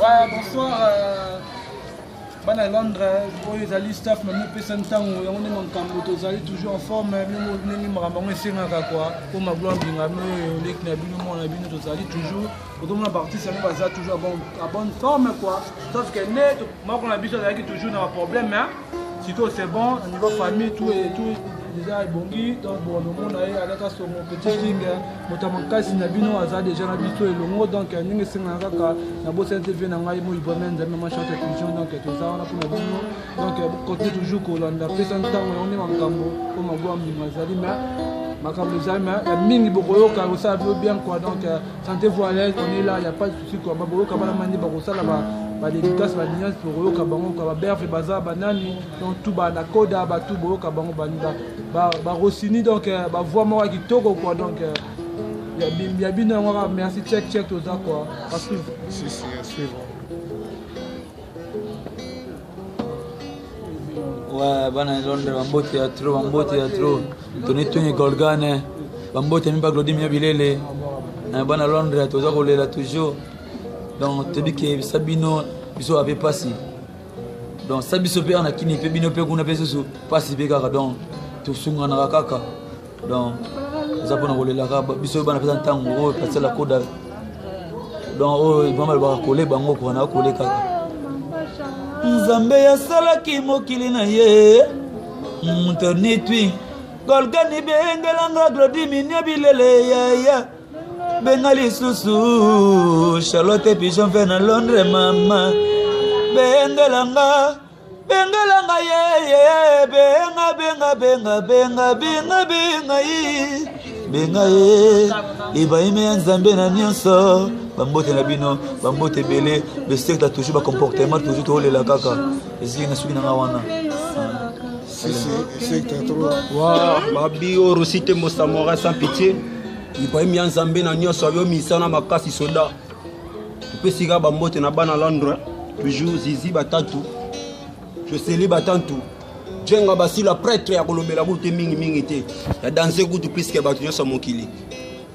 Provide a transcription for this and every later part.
Ouais, bonsoir. Euh, bana londres oyo ezali staff na mipesa ntango yango nde makambo tozali toujours en forme bino ndenge makambo yango esengaka kua mpo magloire mbinga bino oyo leki na bino mwana na bino tozali toujours ozomona baartiste yango baza toujours à bonne forme quoi sauf que nde moko na biso azalaki toujours na baproblème sikoyo c'est bon na niveau famille tout et tout déjà ebongi donc bonomona ye alaka songo petit king moto ya makasi na bino aza déjà na biso elongo donc ndenge esengaka kaka na bosani te vie na ngai moibrame nzambe ma charte fusion donc toza wana mpona bino donc continue toujours kolanda pesa ntango yango nde makambo mpo magwa mbinga azali mais makambo ezali mais ya mingi bokoyoka kosala bino bien quoi. Donc sentez vous à l'aise, on est là, y a pas de souci quoi. Baboyoka bana mandi bakosala ba badédicace, baniance, bokoyoka bango quoi, baberve baza banani, donc tout banakoda batu boyoka bango barosini, donc bavoix moko ya kitoko quoi. Donc ya bino yango kaka. Merci, check check, toza quoi, à suivre. Si, si, à suivre. Ouais, bana Londres, bambote ya trop, bambote ya trop. Toni tuni Golgane, bambote mimba Glodi Mia Bilele. Bana Londres, toza kolela toujours. Donc toyebi ke bisa bino biso ape pasi. Donc sa biso mpe ana kini mpe bino mpe kuna mpe susu pasi mpe kaka, donc tosunganaka kaka. Donc eza mpona kolelaka biso bana mpenza ntango oyo pasela koda. Donc oyo mama alobaka kole bango kona na kole kaka. Nzambe asalaki mokili na ye moto nitwi Golgani bengelanga Glodi Minia Bilele yaya benga lisusu Charlotte Pigeon ve na Londres mama bengelanga bengelanga yeye benga benga benga benga benga benga ye benga ye Ibrahim ya Nzambe na nyonso. Bambote na bino, bambote ebele besekta toujours bacomportement toujours tokolela kaka eziki na suki nanga wana. Si, si, secte trop. Wa babi oyo Rosi Tembo Samora sans pitié Ibrahim ya Nzambe na nyonso ayo misana makasi soda topesi kaka bambote na bana Londres toujours zizi batatu joseli batantu jenga basila prêtre ya kolobela kutu te mingimingi te ya danse kutu puiske bato nyonso ya mokili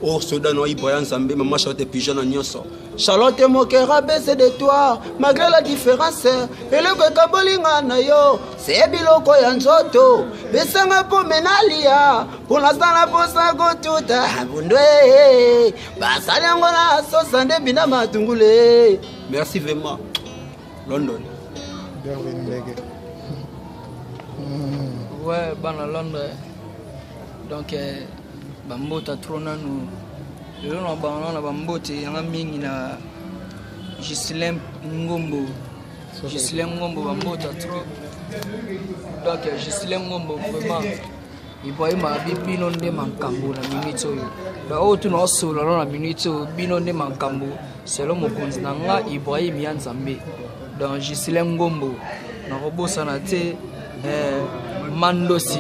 o soda na Ibrahim Nzambe mama Charlotte Pigeon na nyonso. Charlotte Mokera baisse de toi malgré la différence eloko ekaboli nga na yo se biloko ya nzoto pesanga pome nalia mpo nasala mposa kotuta bundwe basali yango na sosa nde bina matungule. Merci vraiment London. Darwin Ndege. Ouais, bana Londres. Donc, bambota trop nanu lelo na bango na bambote yanga mingi na Gislin Ngombo. Gislin Ngombo, bambota trop. Donc Gislin Ngombo, vraiment Ibrahim abi bino nde makambo na minute oyo baoyo tuna osolola na minute oyo bino nde makambo selo mokonzi na nga Ibrahim ya Nzambe. Donc Gislin Ngombo nakobosana te, Mandosi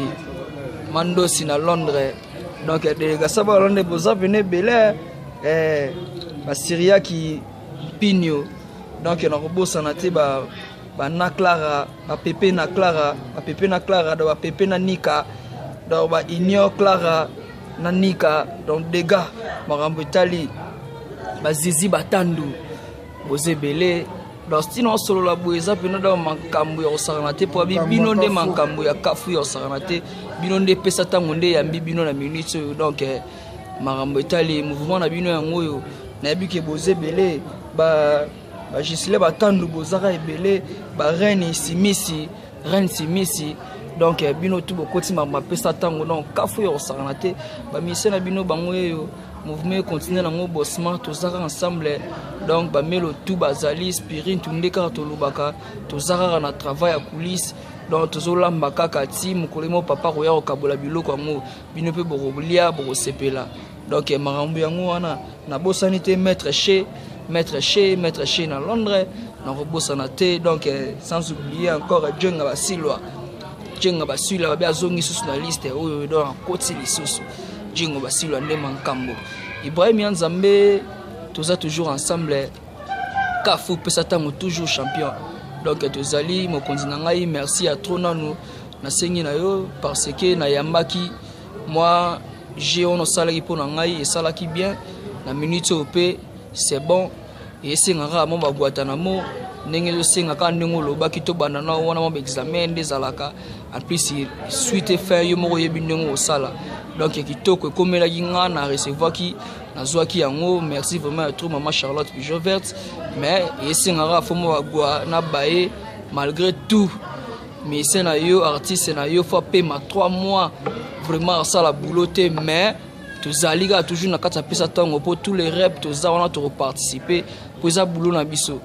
Mandosi na Londres. Donc délégation ba Londres boza pene ebele, basiriaki Mpinio. Donc nakobosana te ba bana Clara, bapepe na Clara, bapepe na Clara, donc bapepe na Nika, donc ba Union Clara na Nika. Donc dégâts makambo etali bazizi batandu boza ebele. Donc ntina osolola boye eza mpena donc makambo ya kosakana te mpo abi bino nde makambo ya kafu ya kosakana te bino nde epesa ntango nde eyambi bino na minute oyo. Donc makambo etali mouvement na bino yango oyo nayebi ke boza ebele ba bagisile batandu bozaka ebele bareine simisi reine simisi. Donc bino tu bokoti makambo apesa ntango donc kafu ya kosakana te bamise na bino bango oyo mouvement econtinue nango bosma toza kaka ensemble. Donc bamelo tu bazali spirin tunde kaka tolobaka toza kaka na travail ya coulisse. Donc tozolamba kaka ti mokolo mo papa koya kokabola biloko yango bino mpe bokolia bokosepela. Donc makambo yango wana nabosani te maître che maître che maître che na Londres nakobosana te. Donc sans oublier encore Jenga Basilwa, Jenga Basilwa babe azongi susu na liste oyo. Donc akoti lisusu Jengo Basilwa nde makambo Ibrahim ya Nzambe toza toujours ensemble kafu pesa ntango toujours champion. Donc tozali mokonzi na ngai merci ya trop nanu nasengi na yo parce que nayambaki mwa jeu wana osalaki mpo na ngai esalaki bien na minute oyo mpe c'est bon. Esenga kaka mwa bagwatanamo ndenge ezosenga kaka ndenge olobaki tobanda na wana mwa baexamen nde ezalaka. En plus suite fin yo moko oyebi ndenge osala. Donc kitoko ekomelaki nga na recevoirki, nazwaki yango. Merci vraiment ya trop mama Charlotte Pigeon Verte. Mais esengaka fo mwa bagwa na baye malgré tout. Musicien na yo, artiste na yo, faut apema 3 mois vraiment asala boulot te, mais tozali kaka toujours na kati ya pesa ntango mpo tous les rep toza wana tokoparticipe mpo eza boulot na biso.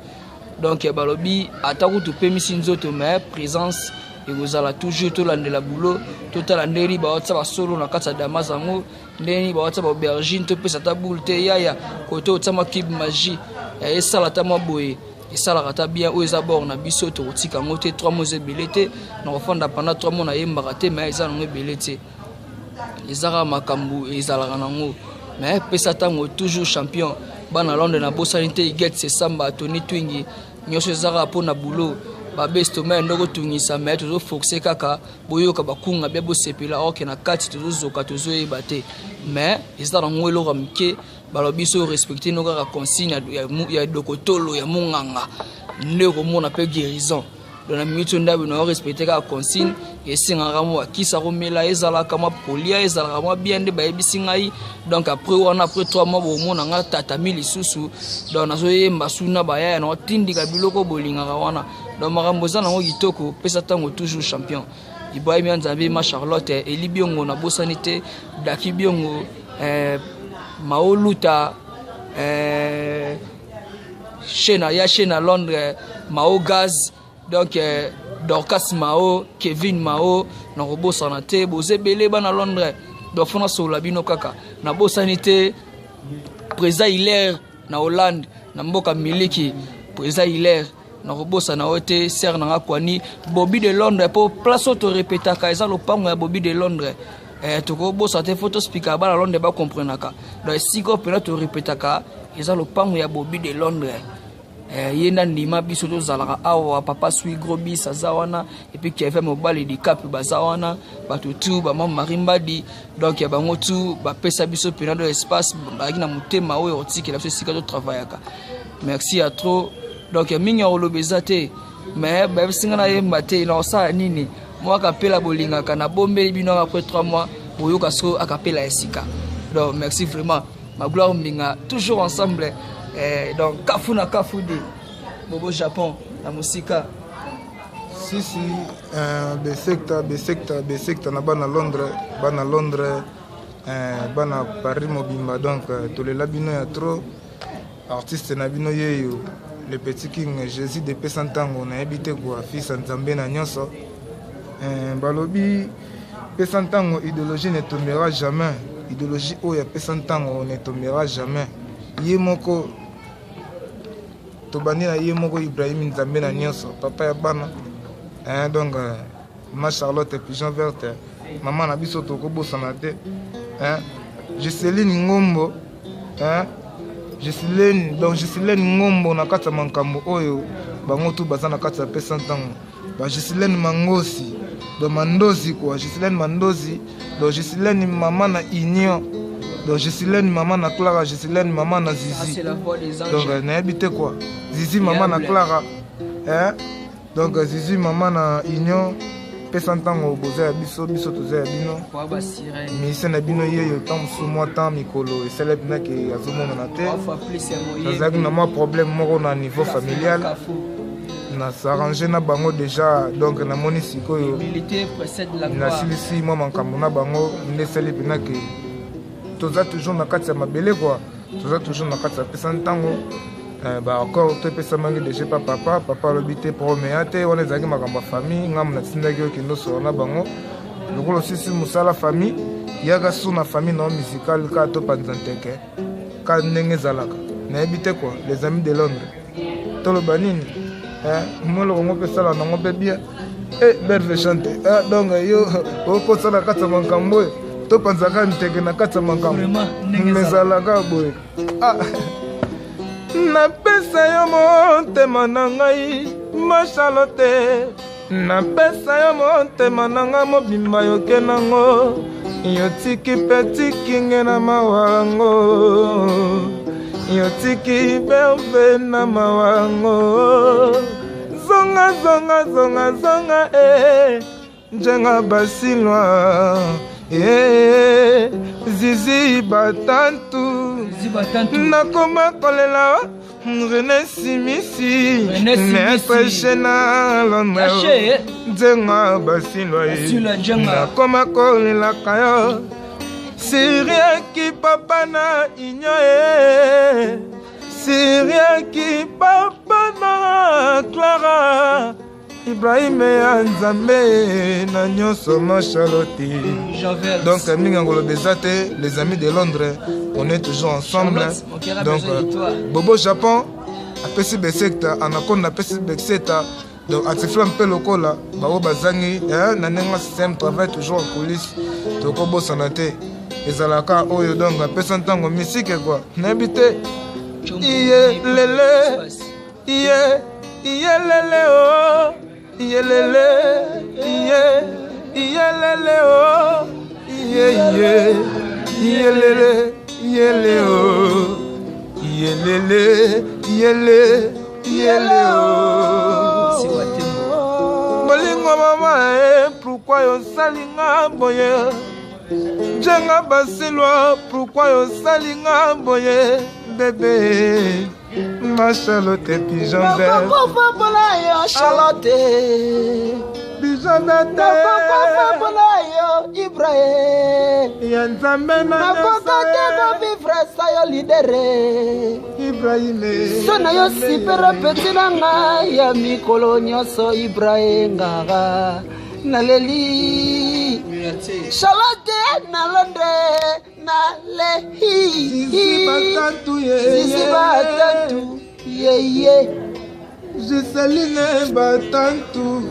Donc balobi ata kutu topemisi nzoto, mais présence ekozala toujours. Tolandela boulot, totala ndenge baotia basolo na kati ya damas yango, ndenge baotia baaubergine, topesa ata boule te yaya kote otia mwa cube magie esala ata mwa boye, esalaka ata bien. Oyo eza bord na biso, tokotika yango te. 3 mois eza ebele te na kofanda pendant 3 mois nayembaka te, mais eza nango ebele te, eza kaka makambo ezalaka nango. Mais pesa ntango toujours champion. Bana Londres nabosani te, Iget Sesamba, Tony Twingi, nyonso eza kaka mpona boulot. Babestome ndoko tungisa, mais tozoforce kaka boyoka bakunga bia bosepela orke na kati tozozoka tozoyeba te, mais eza nango eloko ya moke. Balobi so respecte no kaka consigne ya dokotolo ya monganga nde okomona mpe guérison. Donc na minute oyo ndabi na respecte kaka consigne, esengaka mwa bakisa komela, ezalaka mwa kolia, ezalaka mwa bien nde bayebisi ngai. Donc après wana, après 3 mois bomona nga tatami lisusu. Donc nazoyemba suna bayaya na otindika biloko bolingaka wana. Donc makambo eza nango kitoko. Pesa ntango toujours champion Ibrahim ya Nzambe ma Charlotte Eli Biongo nabosani te, Daki Biongo, Maoluta, Shena ya Shena Londres, Mao Gaz, donc Dorcas Mao, Kevin Mao, nakobosana te, boza ebele bana Londres. Donc fona solola bino kaka, nabosani te président Hilaire na Hollande na mboka miliki, président Hilaire nakobosana oyo te, sere nanga kwani Bobby de Londres, po place oyo torepetaka eza lopango ya Bobby de Londres. Tokobosana te, fo tospikaka bana Londres bakomprenaka. Donc esika oyo mpena torepetaka eza lopango ya Bobby de Londres. Ye nda ndima biso tozalaka awa, papa sui gros bis aza wana, et puis Kevin mobali dikapi baza wana, bato tu bama Marie Mbadi. Donc ya bango tu bapesa biso mpena do espace, bazalaki na motema oyo otikela biso esika totravaillaka. Merci ya trop. Donc mingi ya koloba eza te, mais bayebisi nga nayemba te, na kosala nini? Mwa akapela bolingaka nabombeli bino après 3 mois boyoka sikoyo akapela ya sika. Donc merci vraiment Magloire Mbinga, toujours ensemble. Donc kafu na kafu de Bobo Japon na mosika. Si si, besekta besekta besekta na bana Londres, bana Londres, bana Paris mobimba. Donc tolela bino ya trop. Artiste na bino yeyo le petit king Jésus de pesa ntango nayebi te kwa fils ya Nzambe na nyonso. Balobi pesa ntango idéologie ne tombera jamais. Idéologie oyo ya pesa ntango ne tombera jamais. Ye moko tobandi na ye moko Ibrahim Nzambe na nyonso, papa ya bana. Donc ma Charlotte Pigeon Verte, mama na biso tokobosana te. Giseline Ngombo, Giseline, donc Giseline Ngombo na kati ya makambo oyo bango tu baza na kati ya pesa ntango. Ba Giseline Mangosi, donc Mandozi quoi, Giseline Mandozi, donc Giseline mama na Union, donc Giseline mama na Clara, Giseline mama na Zizi. Donc nayebi te quoi, Zizi mama na Clara, donc Zizi mama na Union. Pesa ntango boza ya biso, biso toza ya bino. Ministère na bino yeyo ntango mosusu mwa temps mikolo esali mpena azomonana te. Nazalaki na mwa problème moko na niveau familial, na s'arranger na bango déjà. Donc namoni sikoyo nasilisi mwa makambo na bango nde esali mpena ke toza toujours na kati ya mabele quoi, toza toujours na kati ya pesa ntango. Baaccord to epesamaki déjà pa papa, papa alobi te promea te, wana ezalaki makambo ya famille. Ngambo natindaki okende osola na bango lokola osisi mosala famille, yaka su na famille na yo musical kaka topanza nteke ka ndenge ezalaka. Nayebi te quoi, les amis de Londres toloba nini? Moloko ngo mpe esala nango mpe bien. Berve chante, donc yo okosala kati ya makambo oyo topanzaka nteke na kati ya makambo mezalaka boye. Napesa yo motema na ngai ma Charlotte, napesa yo motema na ngai mobimba, yoke nango yotiki mpe tikinge na mawa yango. Yotiki berve na mawango. Zonga zonga zonga zonga eh. Njenga basilwa eh. Zizi batantu. Nakoma kolela René Simisi. Maître Chena Londres. Njenga basilwa ye. Nakoma kolelaka yo. Siriaki papa na inyo e. Siriaki papa na Clara. Ibrahim ya Nzambe na nyonso ma Charlotte. Donc mingi ngoloba eza te, les amis de Londres, on est toujours ensemble. Donc Bobo Japon apesi besekta, Anaconda apesi besekta. Donc Atifla mpe lokola baoyo bazangi na ndenge système travaille toujours en coulisses, tokobosana te ezalaka oyo. Donc apesa ntango misike quoi, nayebi te. Iye lele iye iye lele o iye lele iye iye lele o iye iye iye lele iye le o iye lele iye le iye le o. Bolingo mama e, pourquoi yosalinga boye? Njenga basilwa, pourquoi yosalinga boye? Bébé ma Charlotte pigeon vert. Nakokufa mpona yo Charlotte. Pigeon vert. Nakokufa mpona yo Ibrahim. Ya Nzambe na nakoka te kovivre sa yo lidere. Ibrahim. So na yo sipere peti na ngai ya mikolo nyonso Ibrahim ngaka naleli Charlotte na Londres nalehi. Zizi batantu ye. Zizi batantu ye ye. Giseline batantu.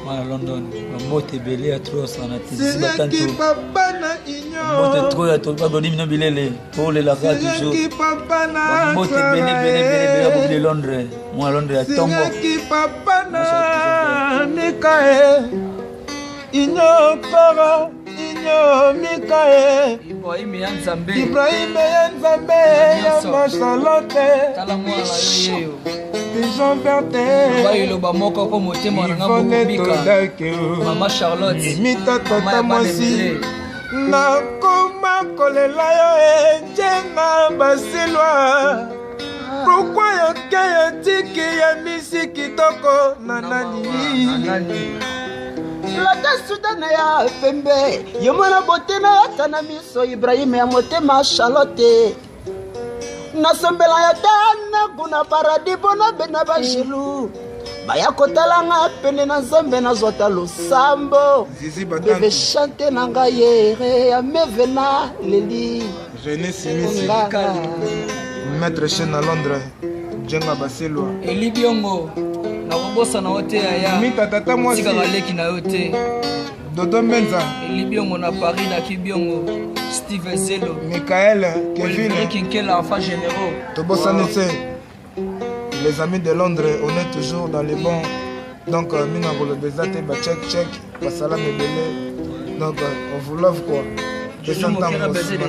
Mwana London, bambote ebele ya trop sana te. Zizi Siriaki batantu. papa na inyo. Mbote trop ya trop bagodi mino bilele. Tolelaka toujours. Siriaki papa na Mbote ebele ebele ebele ebele ya Bobi de Londres. Mwana Londres ya tongo. Siriaki papa na Mikael. Inyo Clara, inyo Mikael. Ibrahim ya Nzambe. Ibrahim ya Nzambe ya ma Charlotte. Tala mwana na yo yeyo. Pigeon verte. Bayiloba moko mpo motema na nga Yvonne bokobika. Todake. Mama Charlotte. Mimita Mama tata ya mwasi. Badebele. Nakoma kolela yo enjenga basilwa. Pourquoi yoke yotiki ya misi kitoko na nani? Nani? Lata sudana ya pembe yo mwana bote na yata na miso Ibrahim ya motema Charlotte. Nasombela ya tana kuna paradis mpona bena bajelu baya kotalanga pene na Nzambe nazwata losambo. Zizi Bebe Batantu. chante na ngai yere ya meve na leli. René Simisi. Ngaka. Maître Chen à Londres. Jenga Basilwa. Eli Biongo. Nakobosana yo te yaya. Mita tata mwasi. Tikaka leki na yo te. Dodo Menza. Eli Biongo na Paris na Kibiongo. Steve Zelo. Michael Olivier Kevin. Kinkela enfant généraux. Tobosani te. Les amis de Londres, on est toujours dans les bons. Donc, minga koloba eza te, ba check check, ba salam ebele. Donc, on vous love quoi. Jojo Mokera Pesa ntango Baiser de